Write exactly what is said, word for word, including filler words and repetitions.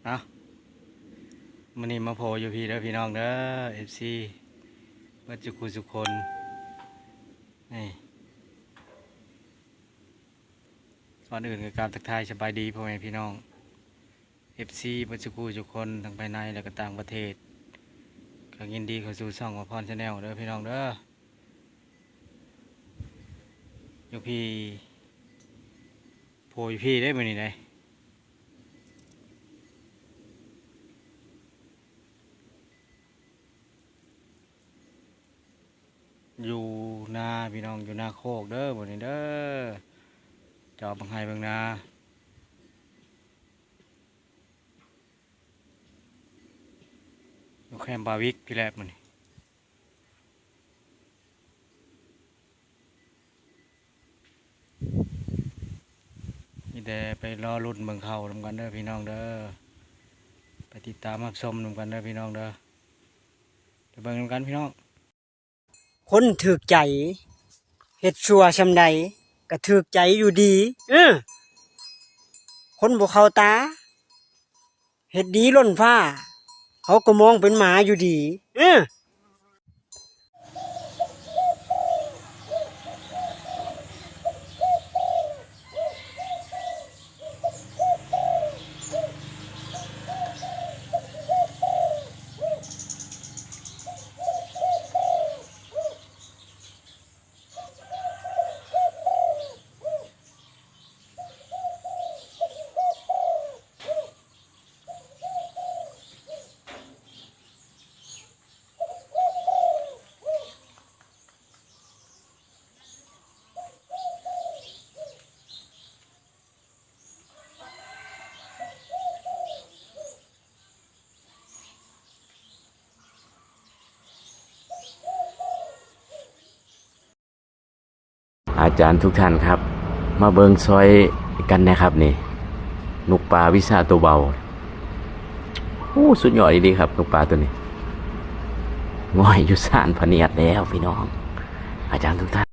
เนาะ มื้อนี้มาโผล่อยู่พี้เด้อพี่น้องเด้อ เอฟซี เบิดจุกคู่จุกคน นี่ ก่อนอื่นก็กราบทักทายสบายดีพ่อแม่พี่น้อง เอฟซี เบิดจุกคู่จุกคนทั้งภายในและก็ต่างประเทศ ก็ยินดีเข้าสู่ช่องหมอพร Channel เด้อพี่น้องเด้อ อยู่พี้ โผล่อยู่พี้ได้มื้อนี้ได้ อยู่นาพี่น้อง อยู่นาโคกเด้อมื้อนี้เด้อ จอบเบิ่งไฮ่เบิ่งนา อยู่แคมป์บาวิกพี่แหละมื้อนี้ มีแต่ไปรอลุ้นเบิ่งเขานำกันเด้อพี่น้องเด้อ ไปติดตามรับชมนำกันเด้อพี่น้องเด้อ ไปเบิ่งนำกันพี่น้อง คนถืกใจ เฮ็ดชั่วส่ำใด ก็ถืกใจอยู่ดี เออ คนบ่เข้าตา เฮ็ดดีล้นฟ้า เขาก็มองเป็นหมาอยู่ดี เออ อาจารย์ทุกท่านครับ มาเบิ่งซอยกันนะครับนี่ นกปลาวิชาตัวเบา โอ้ สุดยอดอีหลีครับ นกปลาตัวนี้ ง่อยอยู่ซ่านพะเนียดแล้วพี่น้อง อาจารย์ทุกท่าน